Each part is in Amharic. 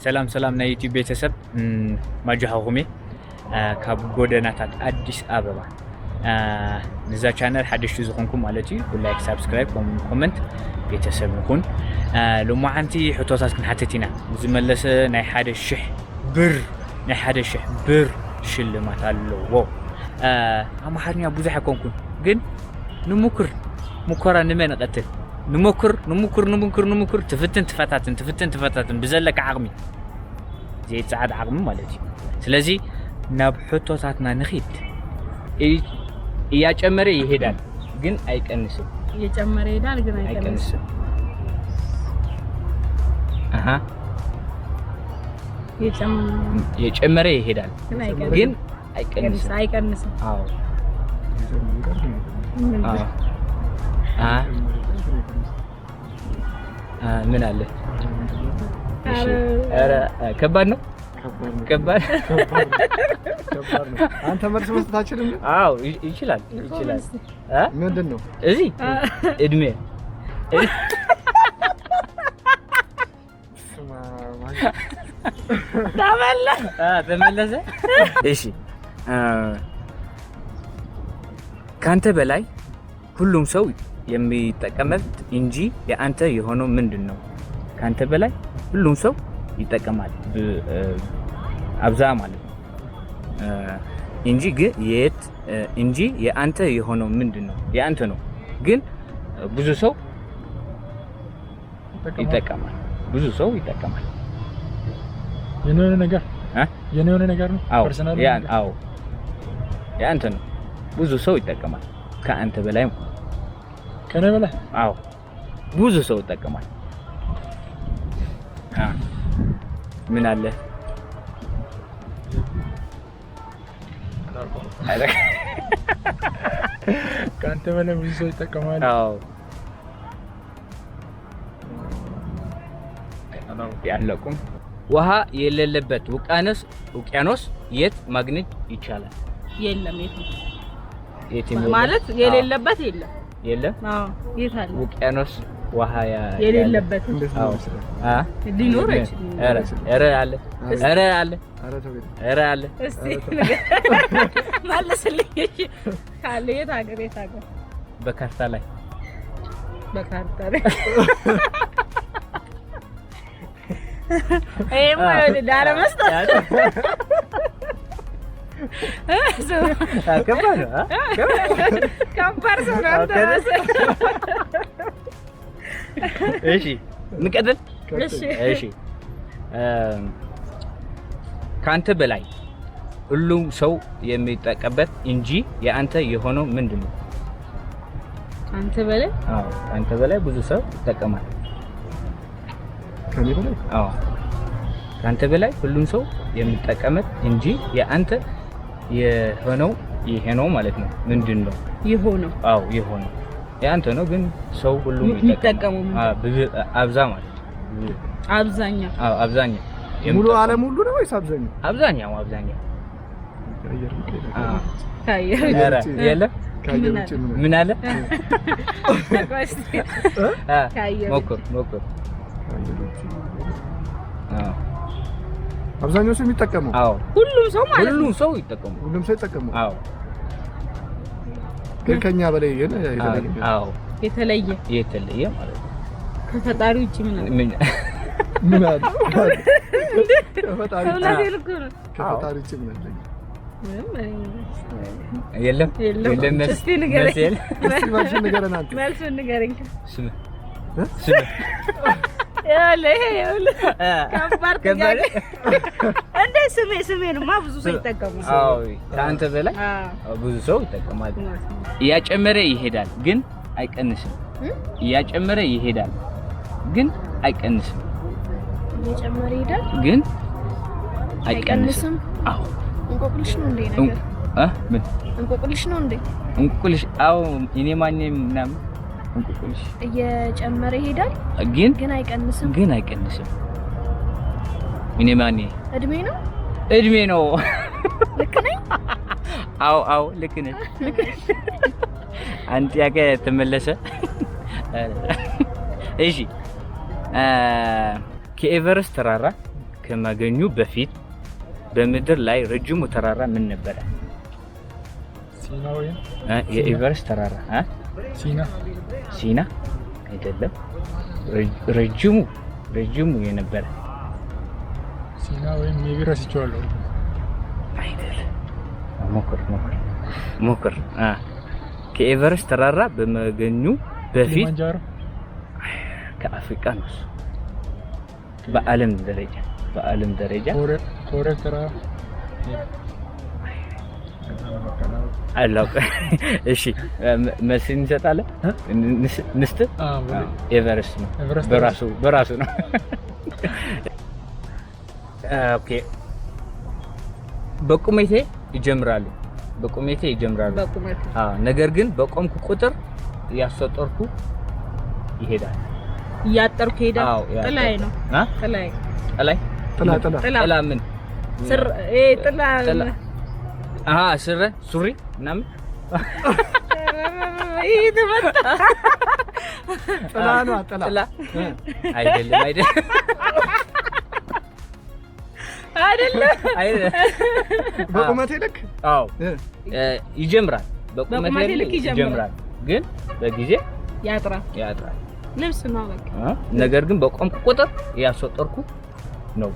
ሰላም ሰላም ናይ ዩቲዩብ ቤተሰብ፣ ማጃሃኹሜ ካብ ጎደናታት ኣዲስ ኣበባ። ንዛ channel ሓደሽቲ ዝኾንኩም ማለት እዩ ብ like፣ subscribe፣ comment ቤተሰብ ንኹን። ሎማዓንቲ ሕቶታት ክንሓትት ኢና። ዝመለሰ ናይ 1000 ብር፣ ናይ 1000 ብር ሽልማት ኣለዎ። ኣምሓርኛ ብዙሕ ኣይኮንኩን ግን ንሙክር። ሙከራ ንመን ንቐትል? ንሞክር፣ ንሙክር፣ ንሙክር፣ ንሙክር። ትፍትን ትፈታትን፣ ትፍትን ትፈታትን ብዘለካ ዓቕሚ፣ ዘይፀዓድ ዓቕሚ ማለት እዩ። ስለዚ ናብ ሕቶታትና ንኺድ። እያጨመረ ይሄዳል ግን አይቀንስም። እየጨመረ ይሄዳል ግን አይቀንስም። አይቀንስም። አሃ። እየጨመረ ይሄዳል ግን አይቀንስም። ግን አይቀንስም። አይቀንስም። አዎ። አ ምን አለ? እሺ፣ ኧረ ከባድ ነው። ከባድ። አንተ መልስ መስጠት አችልም። አዎ፣ ይችላል፣ ይችላል። አ ምንድን ነው? እዚህ እድሜ። ተበላ። ተመለሰ። እሺ፣ ካንተ በላይ ሁሉም ሰው የሚጠቀምበት እንጂ የአንተ የሆነው ምንድን ነው? ካንተ በላይ ሁሉም ሰው ይጠቀማል አብዛ ማለት ነው እንጂ ግን የት እንጂ የአንተ የሆነው ምንድን ነው? የአንተ ነው ግን ብዙ ሰው ይጠቀማል። ብዙ ሰው ይጠቀማል። የኔ የሆነ ነገር እ? የኔ የሆነ ነገር ነው። አዎ። Personal። አዎ፣ የአንተ ነው። ብዙ ሰው ይጠቀማል ከአንተ በላይ። ከኔ በላይ? አዎ፣ ብዙ ሰው ይጠቀማል። ምን አለ? ከአንተ በላይ ብዙ ሰው ይጠቀማል። አዎ፣ ያለቁም። ውሃ የሌለበት ውቅያኖስ የት ማግኘት ይቻላል? የለም፣ የት ነው? የት የለም? ማለት የሌለበት የለም። የለም። አዎ፣ የት አለ? ውቅያኖስ ውሃ የሌለበት እንዴት ነው ይችላል? አ ሊኖር አይችልም። ኧረ ኧረ አለ፣ ኧረ አለ። ኧረ ተው። ኧረ አለ። እስቲ መልስልኝ። እሺ፣ ካለ የት ሀገር፣ የት ሀገር? በካርታ ላይ። በካርታ ላይ። ይሄማ ይኸውልህ ላለመስጠት ከባድ ነው። አ? ከባድ ሰው ነው አንተ ራስህ። እሺ፣ እንቀጥል። እሺ። እሺ፣ ከአንተ በላይ ሁሉም ሰው የሚጠቀምበት እንጂ የአንተ የሆነው ምንድን ነው? አንተ በላይ? አዎ፣ ከአንተ በላይ ብዙ ሰው ይጠቀማል። ከኔ በላይ? አዎ፣ ከአንተ በላይ ሁሉም ሰው የሚጠቀምበት እንጂ የአንተ የሆነው ይሄ ነው ማለት ነው። ምንድን ነው? የሆነው? አዎ፣ የሆነው የአንተ ነው ግን ሰው ሁሉም የሚጠቀመው ምንድን ነው? አዎ፣ ብዙ አብዛ ማለት ነው። ብዙ። አብዛኛው? አዎ፣ አብዛኛው። ሙሉ የሚጠቀመው። ዓለም ሁሉ ነው ወይስ አብዛኛው? አብዛኛው፣ አብዛኛው። ከአየር ውጪ? አዎ። ከአየር ኧረ የለም። ከአየር ውጪ ምን? ምን አለ? ቆይ እስኪ። አ ከአየር ሞክር፣ ሞክር። ከአየር ውጪ? አዎ። አብዛኛው ሰው የሚጠቀመው? አዎ። ሁሉም ሰው ማለት ነው። ሁሉም ሰው ይጠቀሙ። ሁሉም ሰው ይጠቀመው። አዎ። ግን ከኛ በላይ ግን የተለየ? አዎ። የተለየ? የተለየ ማለት ነው። ከፈጣሪ ውጭ ምን አለ? ምን? ምን አለ? ከፈጣሪ ውጪ? እውነቴን እኮ ነው። ከፈጣሪ ውጪ ምን አለ? ምንም የለም። የለም። የለም። እስቲ ንገረኝ። መልስ የለም። እስቲ መልሱን ንገረን አንተ። መልሱን ንገረኝ። ስም? እ? ስም? ይኸውልህ፣ ይሄ ይኸውልህ ከባድ ከባድ። ጥያቄ። እንዴ፣ ስሜ ስሜንማ ብዙ ሰው ይጠቀማል። አዎ፣ ከአንተ በላይ ብዙ ሰው ይጠቀማል። እያጨመረ ይሄዳል ግን አይቀንስም። እያጨመረ ይሄዳል ግን አይቀንስም። እየጨመረ ይሄዳል ግን አይቀንስም። አይቀንስም። አዎ። እንቆቅልሽ ነው እንዴ ነገር? እ ምን? እንቆቅልሽ ነው እንዴ? እንቆቅልሽ? አዎ፣ እኔ ማን ምናምን እንቆቅልሽ። እየጨመረ ይሄዳል ግን ግን አይቀንስም። ግን አይቀንስም። እኔ ማን? እድሜ ነው? እድሜ ነው። ልክ ነኝ? አዎ አዎ፣ ልክ ነህ። ልክ ነህ። አንድ ጥያቄ ተመለሰ። እሺ፣ ከኤቨረስት ተራራ ከማገኙ በፊት በምድር ላይ ረጅሙ ተራራ ምን ነበረ? ሲና ወይም የኤቨረስት ተራራ እ? ሲና። ሲና አይደለም። ረጅሙ የነበረ። ሲና ወይም maybe ረስቼዋለሁ። አይደለም። ሞክር፣ ሞክር፣ ሞክር። ከኤቨረስት ተራራ በመገኙ በፊት። ኪሊማንጃሮ። ከአፍሪካ ነው እሱ። በዓለም ደረጃ። ኮሬ ተራራ። አላውቅም። እሺ፣ መልስ እንሰጣለን። ንስት ኤቨረስት ነው። ኤቨረስት። በራሱ ነው። Okay፣ በቁመቴ ይጀምራሉ። በቁመቴ ይጀምራሉ። በቁመት። አዎ፣ ነገር ግን በቆምኩ ቁጥር እያሳጠርኩ ይሄዳል። እያጠርኩ ይሄዳል። አዎ፣ እያጠርኩ። ጥላይ ነው። አ? ጥላይ። ጥላይ። ጥላ፣ ጥላ። ጥላ። ጥላ ምን? ስር፣ ይሄ ጥላ። ጥላ፣ አሃ፣ ስረ ሱሪ ምናምን። ይሄ ተመታ። ጥላ ነው፣ ጥላ። ጥላ አይደለም፣ አይደለም። አይደለም። አይደለም። በቁመቴ ልክ። አዎ፣ ይጀምራል። በቁመቴ በቁመቴ ልክ ይጀምራል። ይጀምራል፣ ግን በጊዜ ያጥራል። ያጥራል። ልብስ ነው በቃ። አ? ነገር ግን በቆምኩ ቁጥር እያሳጠርኩ ነው።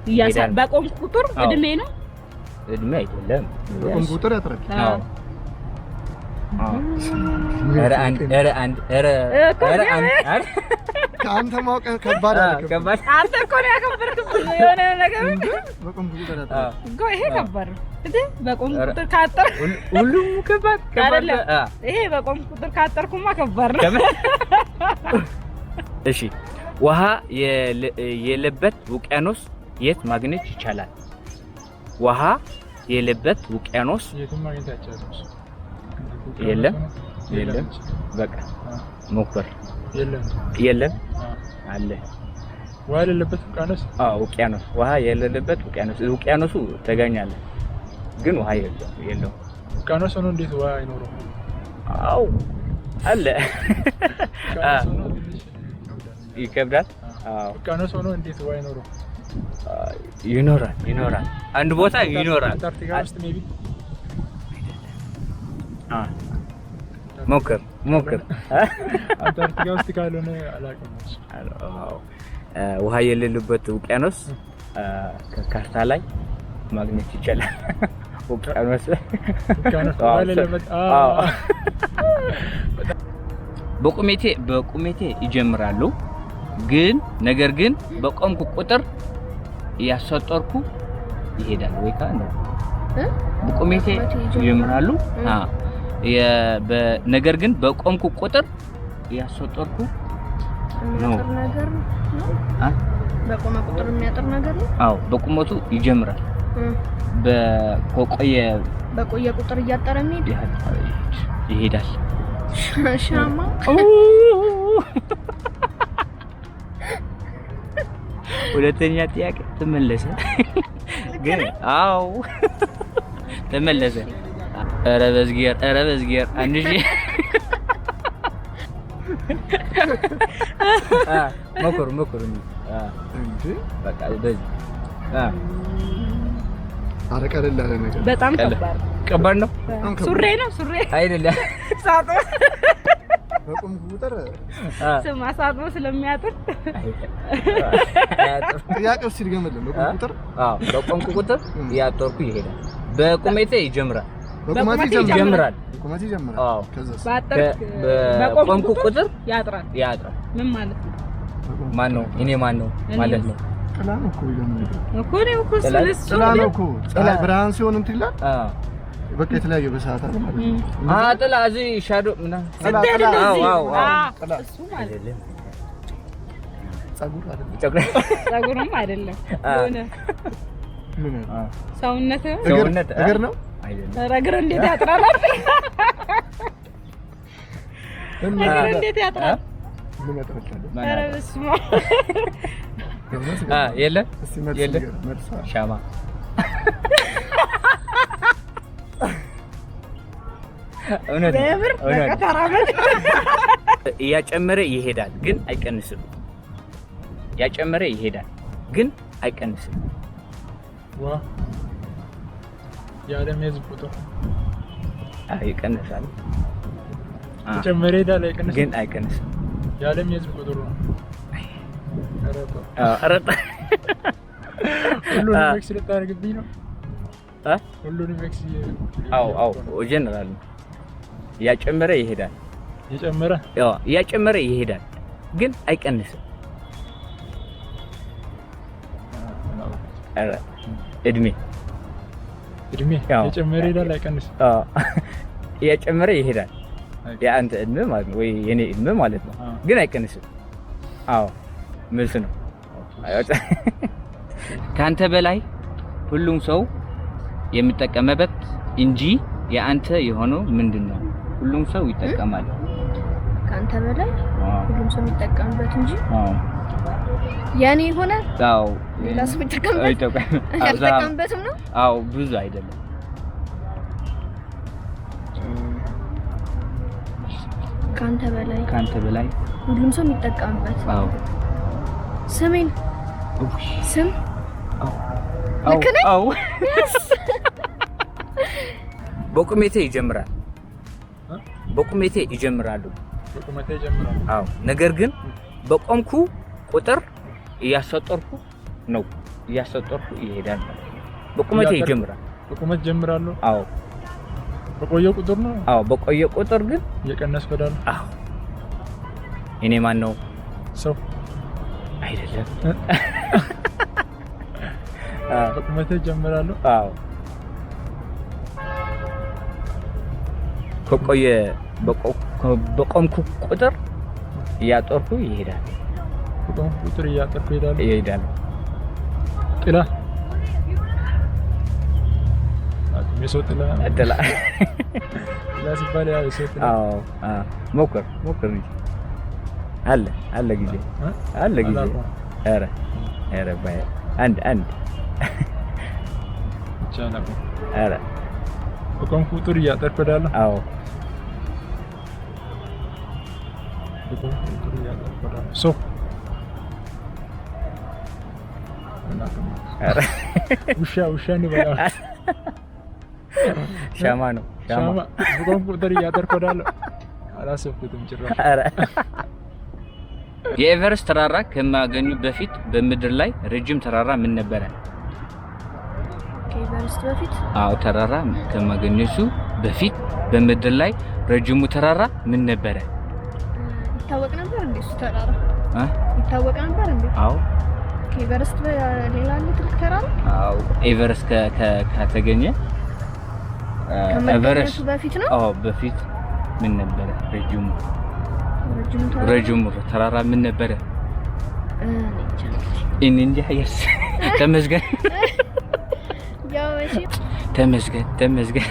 ይሄዳል። በቆምኩ ቁጥር። አዎ። እድሜ ነው። እድሜ አይደለም። በቆም ቁጥር ያጥራል። አዎ። ኧረ አንድ፣ ኧረ አንድ፣ ኧረ እኮ ኧረ አንድ፣ ኧረ ከአንተ ማወቅ ከባድ አለ። ከባድ። አንተ እኮ ነው ያከበርክብኝ የሆነ ነገር። በቆም ቁጥር ያጥራል። እኮ ይሄ ከባድ ነው እንዴ? በቆምኩ ኧረ። ቁጥር ካጠር ሁሉም ከባድ ከባድ። አይደለም። ይሄ በቆምኩ ቁጥር ካጠርኩማ ከባድ ነው። እሺ፣ ውሃ የሌለበት ውቅያኖስ የት ማግኘት ይቻላል? ውሃ የሌለበት ውቅያኖስ። የትም ማግኘት አይቻልም እሱ። የለም? የለም። የለም። በቃ ሞክር። የለም። የለም። አዎ። አለ። ውሃ የሌለበት ውቅያኖስ። አዎ፣ ውቅያኖስ፣ ውሃ የሌለበት ውቅያኖስ። ውቅያኖሱ ተገኛለ ግን ውሃ የለውም። ውቅያኖስ ሆኖ እንዴት ውሃ አይኖረውም? አዎ፣ አለ። ውቅያኖስ ሆኖ ትንሽ ይከብዳል። ይከብዳል። አዎ። ውቅያኖስ ሆኖ እንዴት ውሃ አይኖረውም? ይኖራል፣ ይኖራል። አንድ ቦታ ይኖራል። አንታርክቲካ ውስጥ maybe። ሞክር፣ ሞክር። አንታርክቲካ ውስጥ ካልሆነ አላውቅም። እሱ። አዎ። ውሃ የሌለበት ውቅያኖስ ከካርታ ላይ ማግኘት ይቻላል። ውቅያኖስ። ውቅያኖስ ውሃ የሌለበት። አዎ። በቁመቴ ይጀምራሉ፣ ግን ነገር ግን በቆምኩ ቁጥር እያሳጠርኩ ይሄዳል ወይ ካ ነው። እ? በቁመቴ በቁመቴ ይጀምራሉ፣ ነገር ግን በቆምኩ ቁጥር እያሳጠርኩ ነው። የሚያጥር ነገር ነው። አ? በቆመ ቁጥር የሚያጥር ነገር ነው። አዎ፣ በቁመቱ ይጀምራል። በቆየ በቆየ ቁጥር እያጠረ የሚሄድ። ይሄዳል። ሻማ። ሁለተኛ ጥያቄ ተመለሰ። ግን አዎ፣ ተመለሰ። ኧረ በዝጌር፣ ኧረ በዝጌር፣ አንድ ሺህ ሞክሩ፣ ሞክሩ። እንዴ! በቃ በዚህ ኧረ ቀለል ያለ ነገር። በጣም ቀለል። ከባድ ነው። ከባድ ነው። በጣም ከባድ። ሱሬ ነው፣ ሱሬ። አይደለም። ሳጥቦ በቆም ቁጥር። ስማ፣ ሳጥቦ ስለሚያጥር። አያጥርም። ጥያቄው ሲድገምልን፣ በቆም ቁጥር። አዎ፣ በቆምኩ ቁጥር እያጠርኩ ይሄዳል። በቁመቴ ይጀምራል። በቁመት በቁመት ይጀምራል። ይጀምራል። በቁመት ይጀምራል። አዎ። ከዛስ? ባጠርክ በቆምኩ ቁጥር ያጥራል። ያጥራል። ምን ማለት ነው? በቆም ማን ነው? እኔ ማን ነው ማለት ነው? ጥላ ነው እኮ ይለምን። እኮ እኔ እኮ ጥላ። እሱ ጥላ ነው እኮ፣ ፀሐይ ብርሃን ሲሆን እንትን ይላል። በቃ የተለያየ በሰዓት አለ ማለት ነው። ጥላ እዚህ shadow ምናምን። ጥላ። ስትሄድ ጥላ። እንደዚህ። አዎ፣ አዎ፣ አዎ፣ ጥላ። እሱ ማለት አይደለም። ፀጉር አይደለም። ፀጉር። ፀጉርም አይደለም። የሆነ ምን ያህል? ሰውነት። እግር። ሰውነት፣ አ? እግር ነው። አይደለም። ኧረ እግር እንዴት ያጥራል? ምን እግር ያጥራል? እንዴት ያጥራል? ምን ያጥራል? ማን ኧረ ያጥራል? በስመ አብ። በእውነት? የለም። እስቲ መልስ የለም። ንገረን፣ መልስ። ሻማ። እውነት ነው። በምር እውነት በቃ ነው። ተራመድ። እያጨመረ ይሄዳል ግን አይቀንስም። እያጨመረ ይሄዳል ግን አይቀንስም። ዋ፣ የዓለም የህዝብ ቁጥር። አይ፣ ይቀንሳል። ተጨመረ ይሄዳል፣ አይቀንስም። ግን አይቀንስም። የዓለም የህዝብ ቁጥር ነው። ኧረ ተው። ኧረ ሁሉንም X ልታደርግብኝ ነው? እ? ሁሉንም X? አዎ፣ ጀነራል ነው። እያጨመረ ይሄዳል። የጨመረ? ያው እያጨመረ ይሄዳል፣ ግን አይቀንስም። ኧረ እድሜ። እድሜ? ያው። የጨመረ ይሄዳል፣ አይቀንስም። አዎ፣ እያጨመረ ይሄዳል። የአንተ እድሜ ማለት ነው ወይ የኔ እድሜ ማለት ነው፣ ግን አይቀንስም። አዎ፣ መልስ ነው። ከአንተ በላይ ሁሉም ሰው የሚጠቀምበት እንጂ የአንተ የሆነው ምንድን ነው? ሁሉም ሰው ይጠቀማል። ከአንተ በላይ ሁሉም ሰው የሚጠቀምበት እንጂ አዎ። የኔ የሆነ አዎ። ሌላ ሰው የሚጠቀምበት? አይጠቀምም። አልጠቀምበትም ነው። አዎ፣ ብዙ አይደለም። ከአንተ በላይ ከአንተ በላይ ሁሉም ሰው የሚጠቀምበት። አዎ። ስሜን፣ ስም። አዎ። ልክ ነኝ? አዎ። በቁመቴ ይጀምራል። እ? በቁመቴ ይጀምራሉ። በቁመቴ ይጀምራል። አዎ፣ ነገር ግን በቆምኩ ቁጥር እያሳጠርኩ ነው፣ እያሳጠርኩ ይሄዳል ማለት ነው። በቁመቴ ይጀምራል። በቁመት ጀምራለሁ። አዎ። በቆየ ቁጥር ነው። አዎ፣ በቆየ ቁጥር ግን እየቀነስኩ እሄዳለሁ። አዎ። እኔ ማን ነው? ሰው። አይደለም። እ? በቁመቴ ጀምራለሁ። አዎ፣ ከቆየ በቆምኩ ቁጥር እያጠርኩ ይሄዳል። በቆምኩ ቁጥር እያጠርኩ እሄዳለሁ። ይሄዳል። ጥላ አቅም የሰው ጥላ። ጥላ። ጥላ ሲባል ያው የሰው ጥላ። አዎ፣ ሞክር ሞክር እንጂ፣ አለ አለ ጊዜ። እ? አለ ጊዜ። አላውቀውም። ኧረ ኧረ ባይ አንድ አንድ። ብቻ አላውቀውም። ኧረ። በቆምኩ ቁጥር እያጠርኩ እሄዳለሁ። አዎ። በቆምኩ ቁጥር እያጠርኩ እሄዳለሁ። ሰው አላውቅም። ኧረ። ውሻ፣ ውሻ እንበላ። ሻማ ነው፣ ሻማ። ሻማ። በቆምኩ ቁጥር እያጠርኩ እሄዳለሁ። አላሰብኩትም ጭራሽ። ኧረ፣ የኤቨረስት ተራራ ከማገኙ በፊት በምድር ላይ ረጅም ተራራ ምን ነበረ? ከኤቨረስት በፊት? አዎ፣ ተራራ ከማገኘቱ በፊት በምድር ላይ ረጅሙ ተራራ ምን ነበረ? ይታወቅ ነበር እንዴ እሱ ተራራ? እ? ይታወቅ ነበር እንዴ? አዎ። ከኤቨረስት ሌላ አለ ትልቅ ተራራ? አዎ፣ ኤቨረስት ከተገኘ ኤቨረስት ከመገኘቱ በፊት ነው። አዎ፣ በፊት ምን ነበረ ረጅሙ? ረጅሙ ተራራ? ረጅሙ ተራራ ምን ነበረ? እኔ እንጃ። እኔ እንጃ። Yes፣ ተመስገን። ያው መቼም ተመስገን ተመስገን።